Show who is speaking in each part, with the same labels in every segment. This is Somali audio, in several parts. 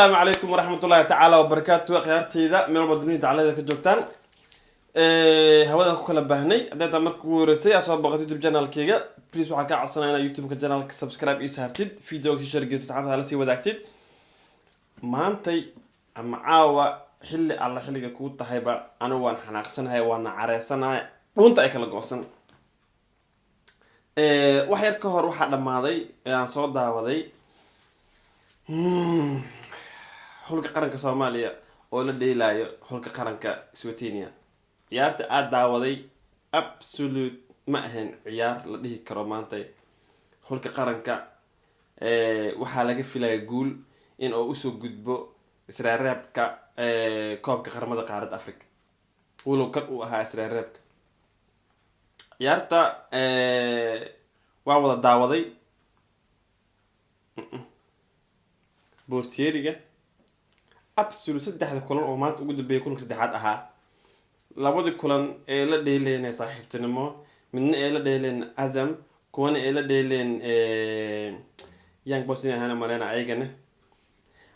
Speaker 1: Assalaamu calaykum waraxmatullaahi tacaala wabarakaatu. Akhyaarteyda meel walba dunida dacalada ka joogtaan, hawadan ku kala baahnay. Hadday taa marka ugu horeysay aa soo boqotay YouTube channelkayga, please waxaan kaa codsanaya inaad YouTube-ka channelka subscribe ii saartid, videoga share geysa, saxaabta la sii wadaagtid. Maantay ama caawa, xilli alla xilliga kuu tahayba, anigu waan xanaaqsanahay, waana careysanahay, dhuunta ay kala go-san. Wax yar ka hor waxaa dhammaaday ee aan soo daawaday xulka qaranka Soomaaliya oo la dheelaayo xulka qaranka Swatenia. Ciyaarta aada daawaday absolute ma ahayn ciyaar la dhihi karo maanta xulka qaranka waxaa laga filaya guul in uu usoo gudbo israareebka koobka qaramada qaaradda Africa, walow kan uu ahaa israareebka. Ciyaarta waa wada daawaday. Boortieriga absolute saddexda kulan oo maanta ugu dambeeyay, kulanka saddexaad ahaa, labadii kulan ee la dheeleen saaxiibtinimo, midna ee la dheeleen Azam, kuwana ee la dheeleen Young Boys in ahaana maleyna ayagana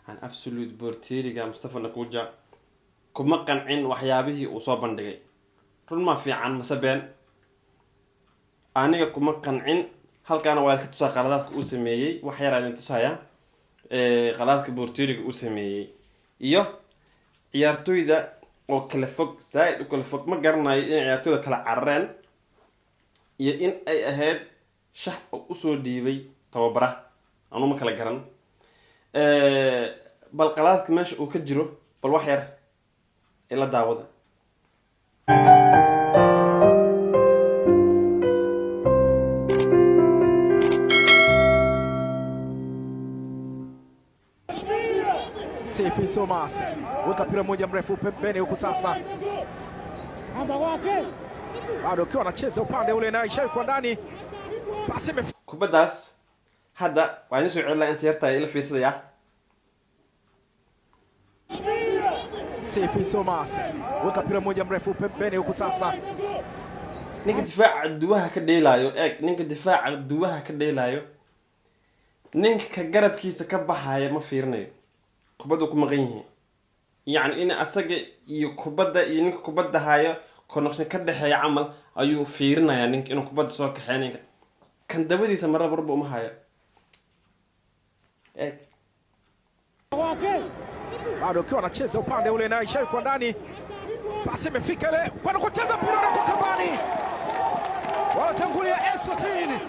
Speaker 1: an absolute boortieriga Mustafa Nakuja kuma qancin waxyaabihii uu soo bandhigay. Run ma fiican mase been? Aniga kuma qancin. Halkaana waa ka tusaa qaladaadka uu sameeyey. Wax yaraa idin tusaya qaladaadka boortieriga uu sameeyey iyo ciyaartoyda oo kala fog, zaa-id u kala fog. Ma garanayo inay ciyaartoyda kala carareen iyo in ay ahayd shax oo usoo dhiibay tababara, anu ma kala garan. Bal qalaadka meesha uu ka jiro, bal wax yar ila daawada.
Speaker 2: Sefi Somas weka mpira mmoja mrefu pembeni huku sasa, bado akiwa anacheza upande ule na kwa ndani, pasi
Speaker 1: Kubaddaas hadda waa idin soo celinaa, inta yartaa ila fiirsadaya.
Speaker 2: Sefi Somas weka mpira mmoja mrefu pembeni huku sasa,
Speaker 1: Ninka difaaca duwaha ka dheelaayo, eeg, ninka difaaca duwaha ka dheelaayo, ninka garabkiisa ka baxaya ma fiirinayo, kubaddu ku maqan yihiin. Yacni in asaga iyo kubadda iyo ninka kubadda hayo connection ka dhexeeya camal ayuu fiirinayaa, ninka inuu kubadda soo kaxeeyo. Ninka kan dabadiisa marra marba uma hayo, eeg.
Speaker 2: Bado akiwa anacheza upande ule na kwa ndani, pasi imefika ile kwenda kucheza mpira na kambani, wanatangulia Eswatini.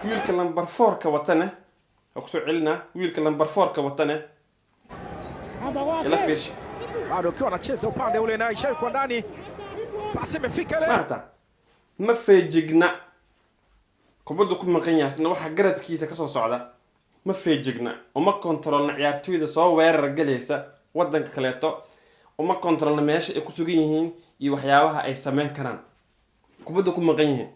Speaker 1: Wiilka number 4-ka watane waa kusoo celinaa. Wiilka number 4-ka watane ila fiirsha.
Speaker 2: Bado akiwa anacheza upande ule na kwa ndani, pasi imefika ile
Speaker 1: Maarata ma feejigna, kubaddu ku maqan yahay. Isna waxa garabkiisa kasoo socda ma feejigna, uma kontrolna ciyaartoyda soo weerar galaysa wadanka kaleeto, uma kontrolna meesha ay ku sugan yihiin iyo waxyaabaha ay sameyn karaan. Kubaddu ku maqan yihiin,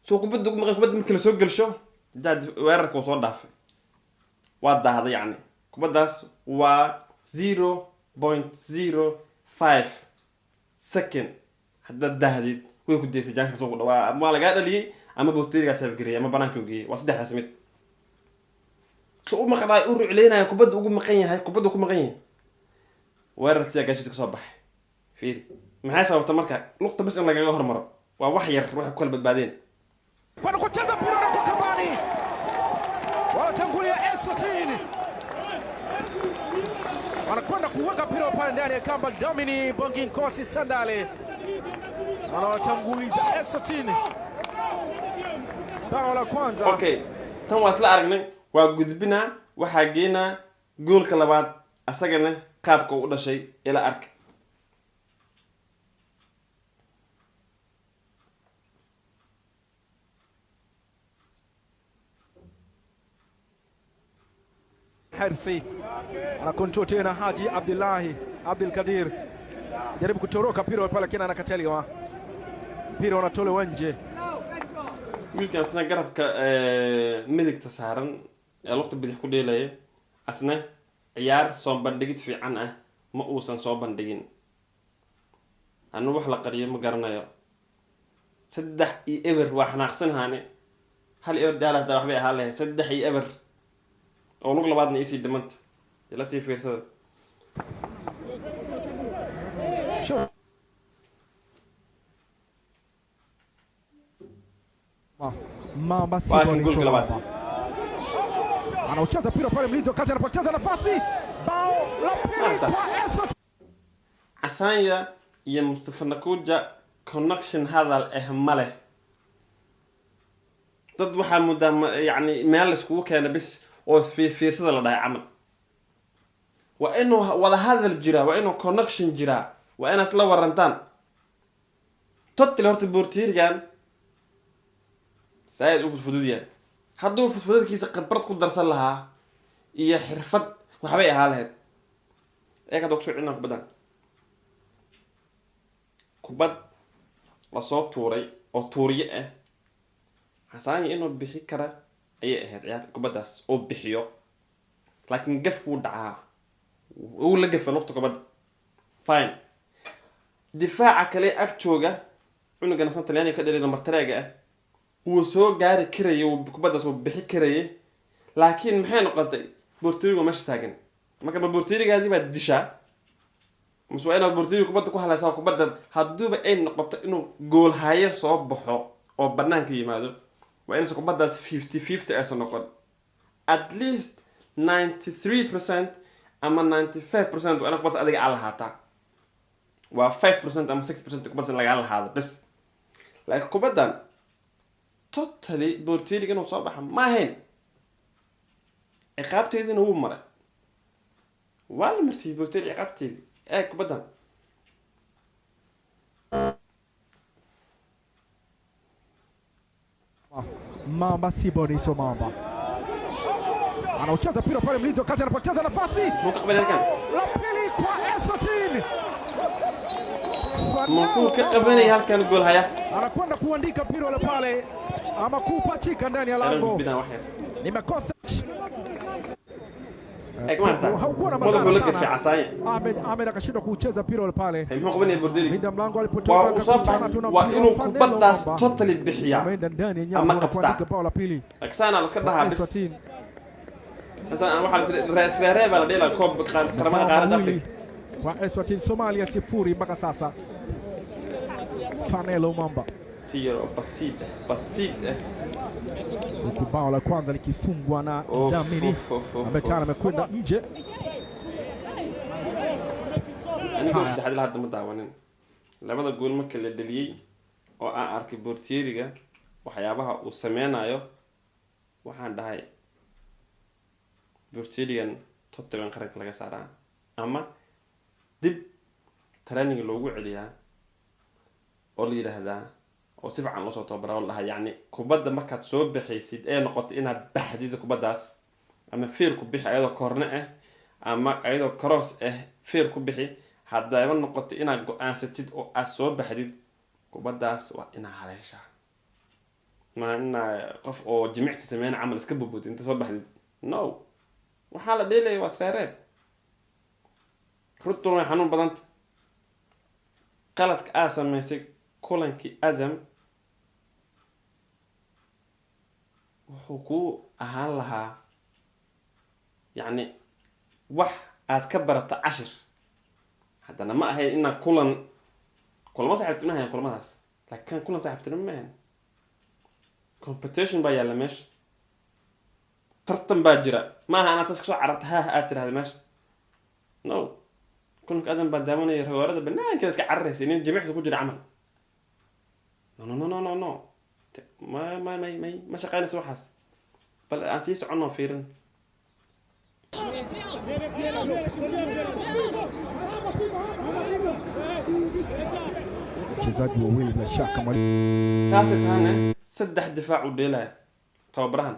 Speaker 1: soo kubaddu ku maqan. Kubadda markii lasoo gelsho, jaad weerarka uu soo dhaafay, waa daahday. Yacni kubaddaas waa 0.05 second haddaad dahdid way ku daysay. Chance-kaas ku dhawaa ama waa lagaa dhaliyey ama boorterigaa saafgariyey ama banaanka u geeyey, waa saddexdaas mid. So u maqnaay, u rucleynaya, kubadda ugu maqan yahay, kubadda ku maqan yahay, weerarkiyaa gaashiisa kasoo baxay. Fiiri maxay sababta marka lugta bas in lagaga hormaro. Waa wax yar waxay ku kala badbaadeen.
Speaker 2: Kwenda kucheza mpira na kambani, wanatangulia Eswatini, wanakwenda kuweka mpira pale ndani ya kamba. Domini Bonginkosi Sandale wanawatanguliza Eswatini bao la kwanza.
Speaker 1: Okay, tan waa isla aragnay, waa gudbinaa, waxaa geenaa goolka labaad. Asagana qaabka uu u dhashay ila arka.
Speaker 2: Hersi anakontrol tena, Haji Abdullahi Abdul Kadir jaribu kutoroka mpira pale, lakini anakataliwa, mpira unatolewa nje.
Speaker 1: Wiilkan asna garabka midigta saaran ee lugta bidix ku dheelaya, asna ciyaar soo bandhigid fiican ah ma uusan soo bandhigin. Anu wax la qariyo ma garanayo. 3-0 waa xanaaqsanahaane. 1-0 daal hataa waxbay ahaan lahayd. 3-0. Oo lug labaadna iisii dhimanta, ila sii fiirsada.
Speaker 2: Mamba
Speaker 1: Waa kan
Speaker 2: Siboniso
Speaker 1: goolka labaad.
Speaker 2: Mamba anaucheza mpira pale, mlinzi wakati anapoteza nafasi, bao la pili
Speaker 1: Maanta.
Speaker 2: kwa Eswatini.
Speaker 1: Casanya iyo Mustafa Nakuja connection hadal ah ma leh. Dad waxaa muddaa yacni meel laiskugu keena bis oo fiirsada la dhahay camal. Waa inuu wada hadal jiraa, waa inuu connection jiraa, waa inaad isla warantaan. Totally horta boortiirigan saaid u fudfudud yahay. Hadduu fudfududkiisa khibrad ku darsan lahaa iyo xirfad, waxbay ahaa lahayd. Eeg hadda kusoo celinaa kubaddan, kubad lasoo tuuray oo tuuriye ah. Xasaanya inuu bixi kara ayay ahayd ciyaar kubaddaas oo bixiyo, laakiin gaf wuu dhacaa, wuu la gafa lugta kubadda. Fine, difaaca kale ag jooga, cunugan san Talyaaniga ka dhalay, number tareega ah, wuu soo gaari karayay, wuu kubaddaas wuu bixi karayay, laakiin maxay noqotay? Bortorigo meesha taagan. Marka ma bortorigaadii baad dishaa mase waa inaad bortoriga kubadda ku halaysaa? Kubadda hadduuba ay noqoto inuu goolhaye soo baxo oo banaanka yimaado, waa inaysan kubaddaas 50-50 aysan noqon. At least 93% ama 95% waa ina kubaddaas adiga aa lahaataa. Waa 5% ama 6% kubaddaas in lagaa lahaado bes. Laakiin kubaddan totally bortoriga inuu soo baxa ma ahayn. Ciqaabteediina wuu maray, waa la marsiiyey bortori ciqaabteedii. Eeg kubaddan.
Speaker 2: Mamba Siboniso Mamba anaucheza mpira pale, mlinzi wakati anapoteza nafasi,
Speaker 1: Muxuu ka qabanay halkan?
Speaker 2: la pili kwa Eswatini.
Speaker 1: Muxuu ka qabanaya halkan goolhaya?
Speaker 2: Anakwenda kuandika mpira ule pale ama kupachika ndani ya
Speaker 1: Yaran
Speaker 2: lango,
Speaker 1: gudbinaa wax yar.
Speaker 2: nimekosa.
Speaker 1: Eeg maarta
Speaker 2: Haukuwa na
Speaker 1: madaxuu la
Speaker 2: madhara
Speaker 1: gafay
Speaker 2: sana.
Speaker 1: Casaanya.
Speaker 2: Ahmed Ahmed akashindwa kuucheza mpira ule pale,
Speaker 1: Muxuu qabanaya bortori?
Speaker 2: linda mlango alipotoka
Speaker 1: Waa uu soo
Speaker 2: akakutana
Speaker 1: baxay.
Speaker 2: tu na
Speaker 1: Waa
Speaker 2: mpira
Speaker 1: inuu
Speaker 2: wa Fanelo
Speaker 1: kubaddaas
Speaker 2: Mamba.
Speaker 1: totally bixiyaa
Speaker 2: Ameenda ndani ya
Speaker 1: ama
Speaker 2: nyavu na
Speaker 1: qabtaa.
Speaker 2: kuandika bao la pili
Speaker 1: Laakiin la iska dhahaa bis.
Speaker 2: Eswatini.
Speaker 1: Intaan waxaa la isreeree baa la dhihi lahaa koob qaramada
Speaker 2: Mabao
Speaker 1: qaaradda
Speaker 2: mawili
Speaker 1: Afrika.
Speaker 2: kwa Eswatini, Somalia 0 mpaka sasa. Fanelo Mamba,
Speaker 1: Si yar oo basiid ah, basiid ah.
Speaker 2: huku bao la kwanza likifungwa na
Speaker 1: Of,
Speaker 2: Dlamini
Speaker 1: of, of, of,
Speaker 2: ambaye tayari
Speaker 1: of.
Speaker 2: amekwenda nje.
Speaker 1: Aniga gool saddexaad ilaa hadda ma daawanin. Labada gool marka la dhaliyey oo aan arkay bortieriga waxyaabaha uu sameynayo, waxaan dhahay bortierigan totally qaranka laga saaraa ama dib training loogu celiyaa oo la yidhaahdaa oo si fiican loosoo tababaraa oo la dhahaa, yacni kubadda markaad soo baxaysid ee noqoto inaad baxdid kubaddaas, ama feer ku bixi ayadoo koorne ah ama ayadoo cross ah feer ku bixi, haddaba noqoto inaad go-aansatid oo aad soo baxdid kubaddaas, waa inaa haleeshaa. Maa inaa qof oo jimicsi sameyna camal iska bubud inta soo baxdid. No, waxaa la dheelaya waa isreereeb. Runtuna way xanuun badanta. Qaladka aad samaysay kulankii Azam wuxuu kuu ahaan lahaa yacni wax aad ka barato cashir. Haddana ma ahayn inaa kulan kulamo saaxiibtinimo ahayn kulamadaas, laakiin kulan saaxiibtinimo ma ahayn. Competition baa yaalla meesha, tartan baa jira. Ma aha inaad tas kasoo cararta haah aad tirahda meesha. No, kulanka Azam baa daawanaya, ragoorada banaankeeda iska cararaysa, nin jimicsi ku jira camal. No, no, no, no, no, no, ma ma may may ma shaqeynaysa waxaas. Bal aan sii soconno, fiirin.
Speaker 2: Wachezaji wawili bila shaka mwalimu
Speaker 1: Saasay tahana saddex difaac uu dheelaya tababarahan.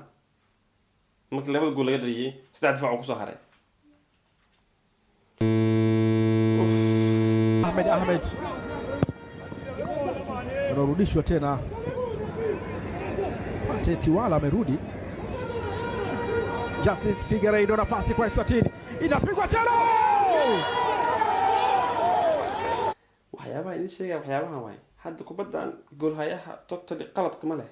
Speaker 1: Markii labada gool laga dhaliyey, saddex difaac uu kusoo haray. Uf.
Speaker 2: Ahmed Ahmed anarudishwa tena. Tetiwala amerudi. Justice Figueiredo, nafasi kwa Eswatini, inapigwa tena.
Speaker 1: Waxyaabaha idin sheegaya waxyaabahan waay. Hadda kubaddan goolhayaha totally qaladkuma leh.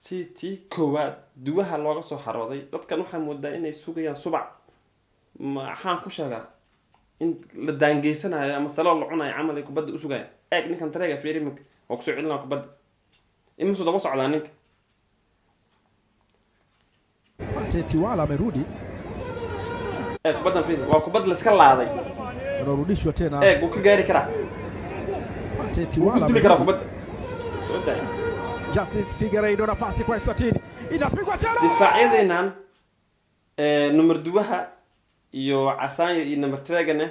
Speaker 1: Si tii koowaad duwaha looga soo xarooday, dadkan waxaa moodaa inay sugayaan subac. Maxaan ku sheegaa, in la daangeysanayo ama saloo la cunayo camal ay kubadda usugayaan. Eeg ninkan tareega, fiiri iminka waa kusoo celinaa kubadda. Imisuu daba socdaa ninka?
Speaker 2: Tetiwala amerudi,
Speaker 1: Eeg kubaddan, fiiri, waa kubad laiska laaday.
Speaker 2: Unarudishwa tena.
Speaker 1: Eeg, wuu ka gaari karaa, wuu ku
Speaker 2: Tetiwala
Speaker 1: dili karaa
Speaker 2: amerudi.
Speaker 1: kubadda. Soo daaya.
Speaker 2: Justice Figueiredo, nafasi kwa Eswatini, inapigwa tena.
Speaker 1: Difaacyadeenan number duwaha iyo casaanya iyo number tregana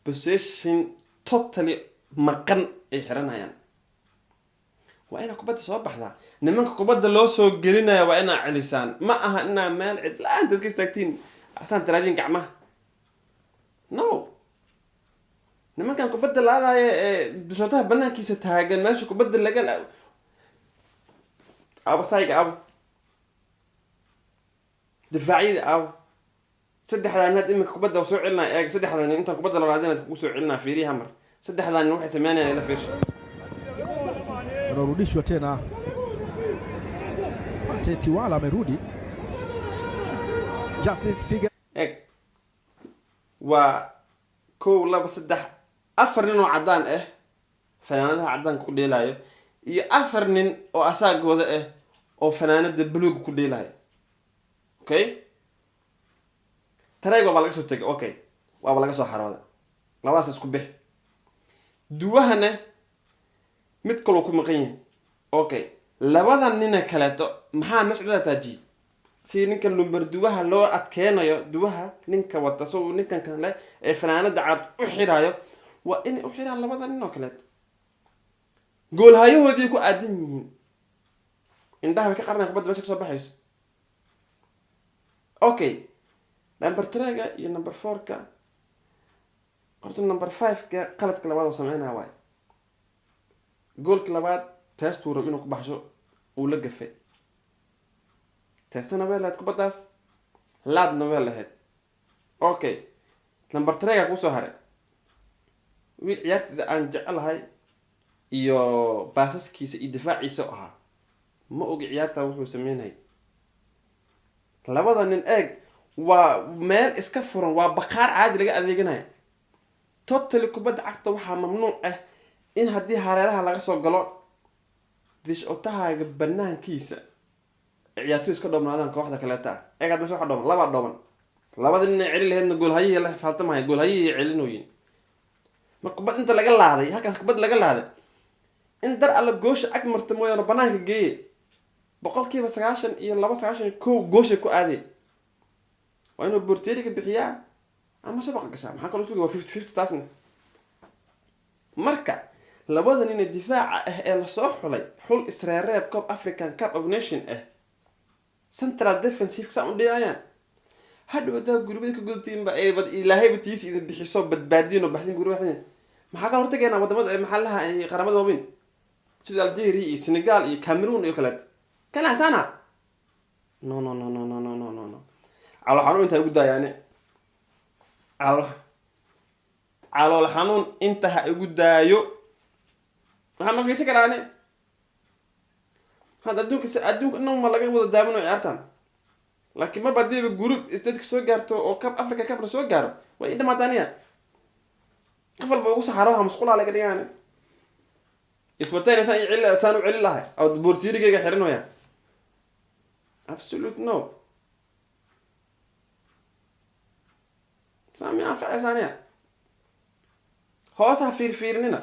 Speaker 1: position totally maqan ay xiranayaan. Waa inaa kubadda soo baxdaa. Nimanka kubadda loo soo gelinaya waa inaa celisaan. Ma aha inaa meel cidlaanta iska istaagtiin, asaan tiraadiin gacmaha. No, nimankan kubadda laadaya ee dusootaha banaankiisa taagan, meesha kubadda laga abo, sayga abo, difaacyada abo, saddexdaa nin had iminka kubadda soo celinaya. Eeg saddexdaa nin intaan kubadda la raadinaya kugu soo celinaya. Fiiriyaha mar saddexdaa nin waxay sameynayaan, ila fiirsha.
Speaker 2: Unarudishwa tena. Tetiwala amerudi. Justice Figueiredo
Speaker 1: Eeg, waa kow, laba, saddex, afar nin oo caddaan ah, fanaanadaha caddaanka ku dheelaayo, iyo afar nin oo asaagooda ah oo fanaanada buluuga ku dheelaayo. Okay, tareeg waaba laga soo tegay. Okay, waaba laga soo xarooday. Labadaas isku bix. Duwahana mid kaloo ku maqan yahay. Okay, labada nina kaleeto maxaa meesha dhalataa taajiye? Si ninkan lumber duwaha loo adkeenayo, duwaha ninka wata, so uu ninkan kale ee fanaanada cad u xiraayo, waa inay u xiraan labada nin oo kaleeto. Goolhayahoodii ku aadan yihiin, indhaha bay ka qaranayan kubadda mesha kasoo baxayso. Okay, number threega iyo number four-ka, horta number five-ka qaladka labaad oo sameynaya waay. Goolka labaad teestuu rab inuu ku baxsho uu la gafay. Teestana way lahayd kubaddaas, laadna way lahayd. Okay, number threega kusoo haray, wiil ciyaartiisa aan jecelahay iyo baasaskiisa iyo difaaciisa ahaa. Ma ogi ciyaartan wuxuu sameynayay. Labada nin eeg, waa meel iska furan, waa baqaar caadi laga adeeganayo. Totally kubadda cagta waxaa mamnuuc ah in haddii hareeraha laga soo galo dish-otahaaga banaankiisa ciyaartoy iska dhoobnaadaan kooxda kaleeta ah. Eeg had mesha waxa dhooban, labaa dhooban. Labada nin ay celi lahaydna goolhayihii la faltamaya, goolhayihii celinooyin. Marka kubad inta laga laaday, halkaas kubad laga laaday, in dar alla goosha ag marta mooyaane, banaanka geeye, 92%, 91 gooshay ku aadee. Waa inuu borteeriga bixiyaa ama shabaqa gashaa. Maxaa kaloo sugay? Waa 50-50 taasna. Marka labada nin ee difaaca ah ee lasoo xulay, xul isreereeb Cup African Cup of Nation ah, central defensive saan u dheelayaan, hadhow haddaa gurbada ka gudubtiinba ee ilaahayba tiisa idin bixiso, badbaadiin oo baxdin gurba, maxaa kala hortagaynaa wadamada maxallaha qaramada waaweyn sida Algeria iyo Senegal iyo Cameroon iyo kaleeto kana sana? No, no, no, no, no, no, no, no, no. Calool xanuun intaa igu daayaane, calool xanuun inta ha igu daayo. Waxaa ma fiirsan karaane hadda adduunka, adduunka dhan ma laga wada daawanayo ciyaartan. Laakiin marba hadiiba group dadka soo gaarto oo Cup Africa Cupna soo gaaro, way ii dhamaata aniga. Qof walba ugu saxaroha musqulaa laga dhigaani. Iswatayna saan i celi, saan u celi lahay oo boortiirigayga xiran wayaan. Absolute no. Saan mi anfacaysa aniga? Hoos ha fiirfiirinina.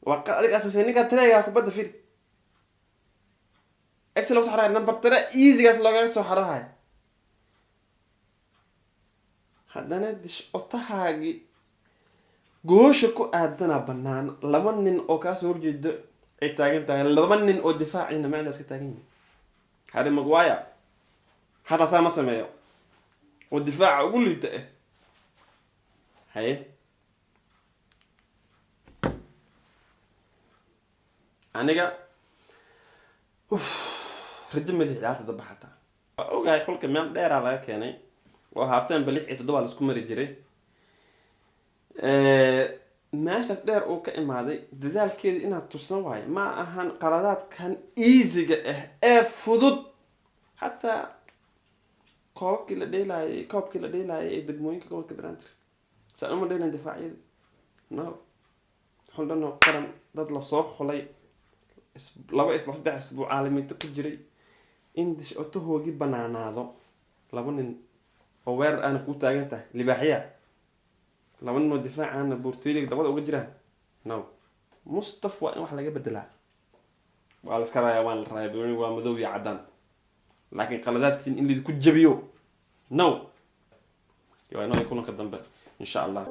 Speaker 1: Waa adiga asabsay ninka tareega kubadda fiir excel lagu soo xarahay, number three easygaas loogaga soo xarahay. Haddana dish otahaagi goosha ku aadana banaan, laba nin oo kaasoo horjeedo ay taagan tahay, laba nin oo difaacina macdaas ka taagan yihin. Harry Maguire hataa saa ma sameeyo oo difaaca ugu liita ah. Haye, aniga rajo mali ciyaarta daba. Xataa waa ogahay xulka meel dheeraa laga keenay oo haaftaanba lix iyo toddoba laisku mari jiray. Meeshaas dheer uu ka imaaday dadaalkeeda inaad tusna waayo. Ma ahan qaladaadkan easyga ah ee fudud. Xataa koobabkii la dheelaayay, koobkii la dheelaayay ee degmooyinka gobolka Banaadir, saan uma dheelan difaacyada. No, xul dhan oo qaran, dad lasoo xulay 2 isbuuc, 3 isbuuc caalamiinto ku jiray, in otohoogii banaanaado, laba nin oo weerar aana kuu taagan tahay, libaaxya, laba nin oo difaacaana buurtooyliga dabada uga jiraan. No, Mustaf waa in wax laga bedelaa. Waa la iska raayaa, waan la raaya. Banooni waa madow iyo caddaan, laakiin qaladaadkiin in laidinku jabiyo, no. Waa inoo kulanka dambe, insha Allah.